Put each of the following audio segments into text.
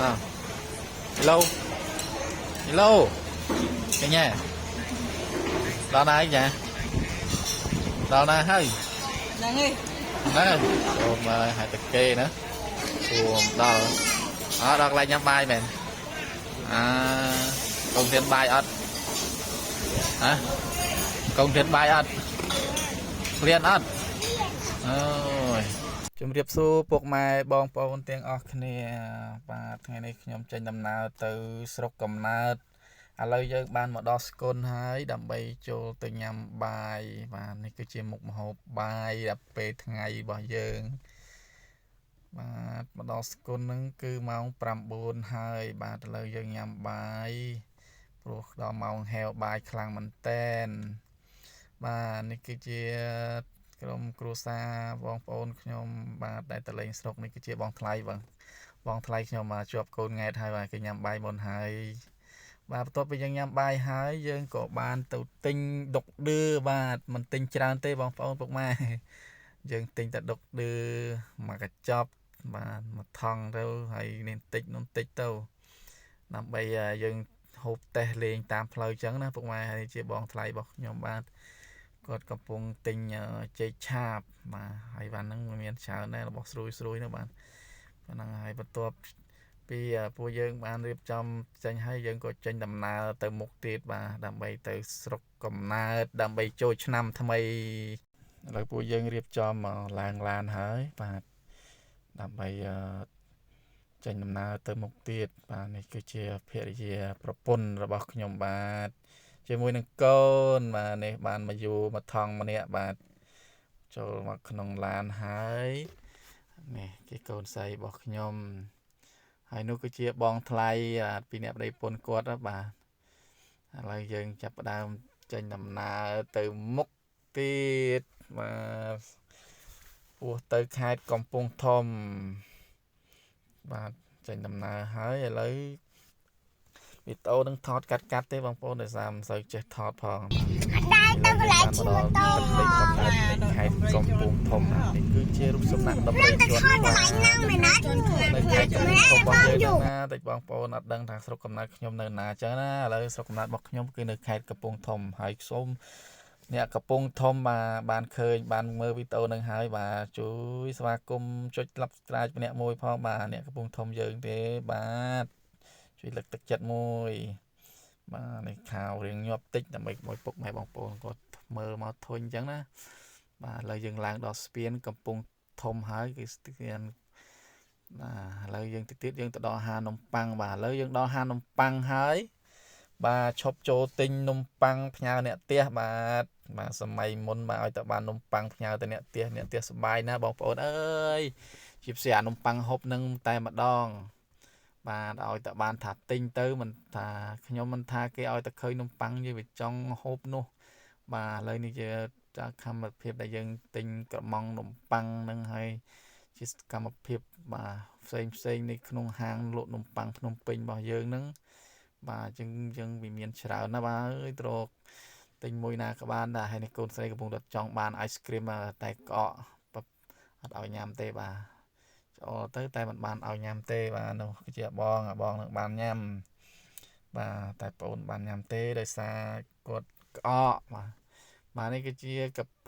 អើ Hello Hello កញ្ញាដល់ណាហើយកញ្ញាដល់ណាហើយ ហ្នឹងហើយ ហ្នឹងអូមកហេតុកេណាសួមដល់អត់ដល់កន្លែងញ៉ាំបាយមែនអើកូនទៀនបាយអត់ហ៎កូនទៀនបាយអត់ឃ្លានអត់អូយជំរាបសួរពុកម៉ែបងប្អូនទាំងអស់គ្នាបាទថ្ងៃនេះខ្ញុំចេញដំណើរទៅស្រុកកំណើតឥឡូវយើងបានមកដល់ស្គនហើយដើម្បីចូលទៅញ៉ាំបាយបាទនេះគឺជាមុខម្ហូបបាយដល់ពេលថ្ងៃរបស់យើងបាទមកដល់ស្គនហ្នឹងគឺម៉ោង9ហើយបាទឥឡូវយើងញ៉ាំបាយព្រោះដល់ម៉ោងហែវបាយខ្លាំងមែនតែនបាទនេះគឺជាក្រុមគ្រួសារបងប្អូនខ្ញុំបាទដែលទៅលេងស្រុកនេះគឺជាបងថ្លៃបងបងថ្លៃខ្ញុំបាទជាប់កូនង៉ែតហើយបាទគេញ៉ាំបាយមុនហើយ បាទបន្ទាប់ពីយើងញ៉ាំបាយហើយយើងក៏បានទៅទិញដុកឌឺបាទមិនទិញច្រើនទេបងប្អូនពុកម៉ែយើងទិញតែដុកឌឺមកកញ្ចប់បាទមួយថង់ទៅហើយនេះបន្តិចនោះបន្តិចទៅដើម្បីយើងហូបតេសលេងតាមផ្លូវចឹងណាពុកម៉ែហើយជាបងថ្លៃរបស់ខ្ញុំបាទគាត់កំពុងទិញចេកឆាបបាទហើយបានហ្នឹងមានច្រើនដែររបស់ស្រួយស្រួយនោះបាទហ្នឹងហើយបន្ទាប់ ពីពួកយើងបានរៀបចំចេញហើយយើងក៏ចេញដំណើរទៅមុខទៀតបាទដើម្បីទៅស្រុកកំណើតដើម្បីចូលឆ្នាំថ្មីឥឡូវពួកយើងរៀបចំមកឡើងឡានហើយបាទដើម្បីចេញដំណើរទៅមុខទៀតបាទនេះគឺជាភរិយាប្រពន្ធរបស់ខ្ញុំបាទជាមួយនឹងកូនបាទនេះបានមកយូរមកថងម្នាក់បាទចូលមកក្នុងឡានហើយនេះជាកូនស្រីរបស់ខ្ញុំ ហើយនោះគឺជាបងថ្លៃបាទពីអ្នកប្តីប្រពន្ធគាត់ណាបាទឥឡូវយើងចាប់ផ្ដើមចេញដំណើរទៅមុខទៀតបាទពោះទៅខេត្តកំពង់ធំបាទចេញដំណើរហើយឥឡូវវីដេអូនឹងថតកាត់កាត់ទេបងប្អូនដោយសារមិនសូវចេះថតផង ដែរទៅកន្លែងជិះម៉ូតូ ទឹកដីកំណើតនៃខេត្តកំពង់ធំណានេះគឺជារូបសំណាកដំរី ទៅ ជាន់ ថតកន្លែងហ្នឹងមែនណា នៅខេត្តកំពង់ធំរបស់យើងណាតិចបងប្អូនអត់ដឹងថាស្រុកកំណើតខ្ញុំនៅណាចឹងណាឥឡូវស្រុកកំណើតរបស់ខ្ញុំគឺនៅខេត្តកំពង់ធំហើយសូមអ្នកកំពង់ធំបាទបានឃើញបានមើលវីដេអូនឹងហើយបាទជួយស្វាគមន៍ចុច Subscribe ម្នាក់មួយផងបាទអ្នកកំពង់ធំយើងទេបាទជួយលើកទឹកចិត្តមួយបាទនេះខាវរៀងញាប់តិចដើម្បីឲ្យពុកម៉ែបងប្អូនគាត់មើលមកធុញចឹងណាបាទឥឡូវយើងឡើងដល់ស្ពានកំពង់ធំហើយគឺស្ពាន បាទឥឡូវយើងតិចទៀតយើងទៅដល់ហានំប៉័ងបាទឥឡូវយើងដល់ហានំប៉័ងហើយបាទឈប់ចូលទិញនំប៉័ងផ្ញើអ្នកផ្ទះបាទបាទសម័យមុនបាទឲ្យតែបាននំប៉័ងផ្ញើទៅអ្នកផ្ទះអ្នកផ្ទះសប្បាយណាស់បងប្អូនអើយជាពិសេសអានំប៉័ងហូបនឹងតែម្ដងបាទឲ្យតែបានថាទិញទៅមិនថាខ្ញុំមិនថាគេឲ្យតែឃើញនំប៉័ងយើងវាចង់ហូបនោះបាទឥឡូវនេះជាកម្មភាពដែលយើងទិញក្រម៉ងនំប៉័ងនឹងហើយ ជាសកម្មភាពបាទផ្សេងផ្សេងនៅក្នុងហាងលក់នំប៉័ងភ្នំពេញរបស់យើងហ្នឹងបាទអញ្ចឹងយើងវាមានច្រើនណាស់បាទអើយត្រកទិញមួយណាក៏បានដែរហើយនេះកូនស្រីកំពុងតែចង់បាន ice cream តែក្អកអត់ឲ្យញ៉ាំទេបាទឆ្អល់ទៅតែមិនបានឲ្យញ៉ាំទេបាទនោះគឺជាបងបងនឹងបានញ៉ាំបាទតែប្អូនបានញ៉ាំទេដោយសារគាត់ក្អកបាទបាទនេះគឺជា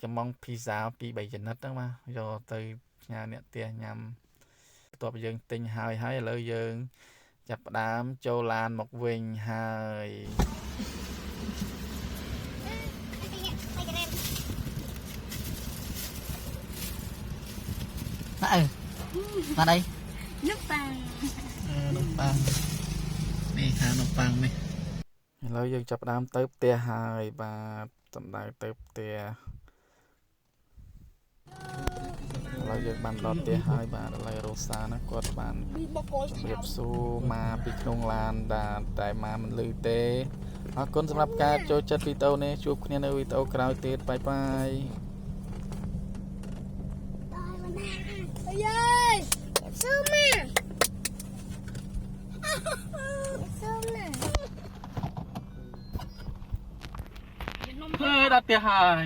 កំងភីហ្សា2 3ចំណិតហ្នឹងបាទយកទៅផ្ញើអ្នកផ្ទះញ៉ាំបន្ទាប់ពីយើងទិញហើយហើយឥឡូវយើងចាប់ផ្ដើមចូលឡានមកវិញហើយ ណាអើបានអី នំប៉័ង នំប៉័ងនេះហានំប៉័ងនេះឥឡូវយើងចាប់ផ្ដើមទៅផ្ទះហើយបាទសំដៅទៅផ្ទះឥឡូវយើងបានដល់ផ្ទះហើយបាទឥឡូវរ៉ូសាណាគាត់បានជំរាបសួរមកពីក្នុងឡានបាទតែមកមិនលឺទេអរគុណសម្រាប់ការចូលចិត្តវីដេអូនេះជួបគ្នានៅវីដេអូក្រោយទៀតបាយបាយ អាយស៊ូម៉ាស៊ូម៉ា អើយដល់ផ្ទះហើយ